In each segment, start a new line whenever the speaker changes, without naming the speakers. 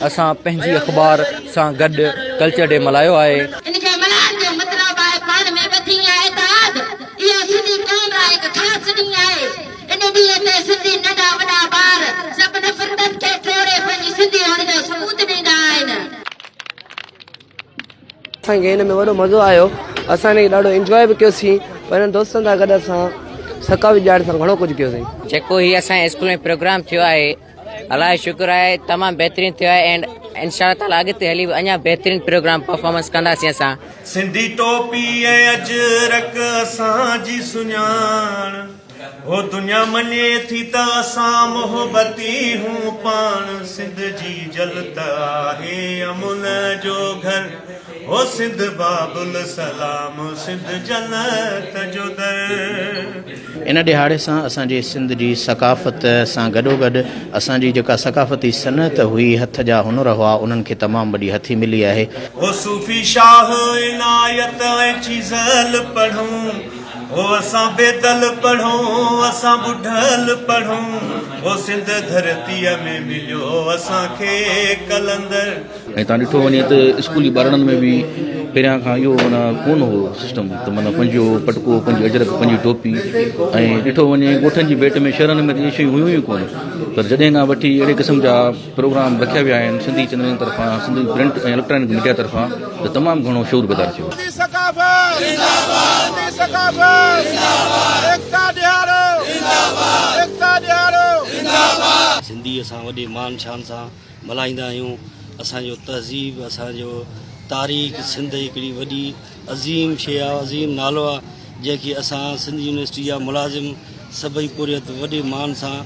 اسان پنهنجي اخبار سان گڏ ڪلچر ڊي ملهايو آهي.
ان کي ملهائڻ جو مطلب آهي پاڻ ۾ ٻڌي يا اتحاد. اهو سنڌي قوم لاء هڪ خاص ڏينهن آهي. ان ڏينهن تي سنڌي ننڍا وڏا ٻار سڀ نفرتن کي ٽوڙي پنهنجي سنڌي هئڻ جو ثبوت ڏيندا آهن.
اسان کي هن ۾ وڏو مزو آيو اسان هن کي ڏاڍو انجواء به ڪيوسين پنهنجن دوستن سان گڏ اسان ثقافتي ڏهاڙي سان گهڻو ڪجهه ڪيوسين.
جيڪو هي اسان جي اسڪول ۾ پروگرام ٿيو آهي الله جو شڪر آهي تمام بهترين ٿيو آهي اينڊ انشاء الله تعالي اڳتي هلي به اڃا بهترين پروگرام پرفارمنس ڪنداسين اسان.
سنڌي ٽوپي ۽ اجرڪ اسان جي سڃاڻ، هو دنيا مڃي ٿي ته اسان محبتي هون پاڻ، سنڌ جي جل ته آهي امن جو گهر، هو سنڌ بابل سلام، سنڌ جنت جو در.
ان ڏهاڙي سان اسان جي سنڌ جي ثقافت سان گڏوگڏ اسان جي جيڪا ثقافتي صنعت هئي، هٿ جا هنر هئا، انهن کي تمام وڏي هٿي ملي آهي.
هو صوفي شاهه عنايت ۽ چيزل پڙهون، هو اسان بيدل پڙهون، اسان ٻڍل پڙهون، هو سنڌ ڌرتيء ۾ مليو اسان کي قلندر.
۽ تان ڏٺو وڃي ته اسڪولي ٻارڙن ۾ به پهريان کان اهو معنيٰ ڪونه هو سسٽم ته معنيٰ پنهنجو پٽڪو پنهنجي اجرڪ پنهنجي ٽوپي ۽ ڏٺو وڃي ڳوٺن جي ڀيٽ ۾ شهرن ۾ ته اهي شيون هيون ئي ڪونه پر جڏهن کان وٺي اهڙي قسم جا پروگرام رکيا ويا آهن سنڌي چينلن طرفان سنڌي پرنٽ ۽ اليڪٽرانڪ ميڊيا طرفان ته تمام گهڻو شعور بيدار ٿيو.
سنڌي ثقافت زنده باد سنڌي ثقافت زنده باد ايڪتا ڏهاڙو زنده باد ايڪتا ڏهاڙو زنده باد.
سنڌي اسان وڏي مان شان سان ملهائيندا آهيون اسان جو تهذيب اسان جو تاريخ سنڌ هڪڙي وڏي عظيم شي آهي عظيم نالو آهي جنهن کي اسان سنڌ يونيورسٽي جا ملازم سڀئي پورهيت وڏي مان سان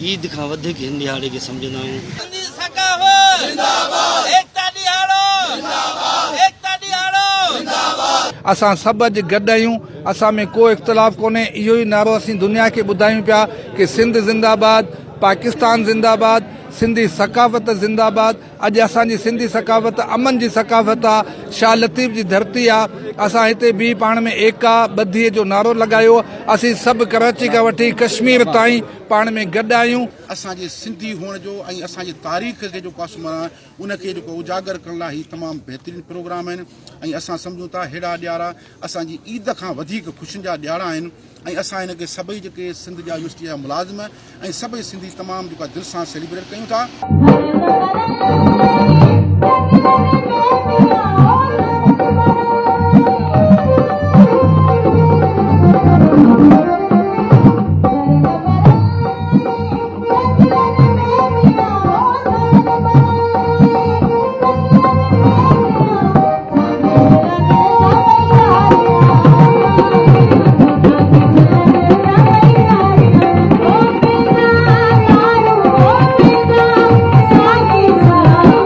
عيد کان وڌيڪ هن ڏهاڙي کي سمجهندا آهيون.
سنڌي ثقافت زنده باد ايڪتا ڏهاڙو زنده باد ايڪتا ڏهاڙو زنده باد.
اسان سڀ اڄ گڏ آهيون اسان ۾ ڪو اختلاف ڪونهي اهو ئي نعرو اسين دنيا کي ٻڌايون پيا ڪي سنڌ زنده باد پاڪستان زنده باد سنڌي ثقافت زنده باد اڄ اسان جي سنڌي ثقافت امن جي ثقافت آ شاھ لطيف جي ڌرتي آ اسان هتي بيهي پاڻ ۾ ايڪا ٻڌي جو نعرو لڳايو اسين سڀ ڪراچي کان وٺي ڪشمير تائين پاڻ ۾ گڏ آهيون.
اسان جي سنڌي هئڻ جو ۽ اسان جي تاريخ کي جيڪو آ سو معنيٰ ان کي جيڪو اجاگر ڪرڻ لاء هي تمام بهترين پروگرام آهن ۽ اسان سمجهون ٿا ههڙا ڏيارا اسان جي عيد کان وڌيڪ خوشين جا ڏياڙا آهن. ۽ اسان هن کي سڀئي جيڪي سنڌ جا يونيورسٽي جا ملازم ۽ سڀئي سنڌي تمام جيڪو آهي دل سان سيليبريٽ ڪيون ٿا.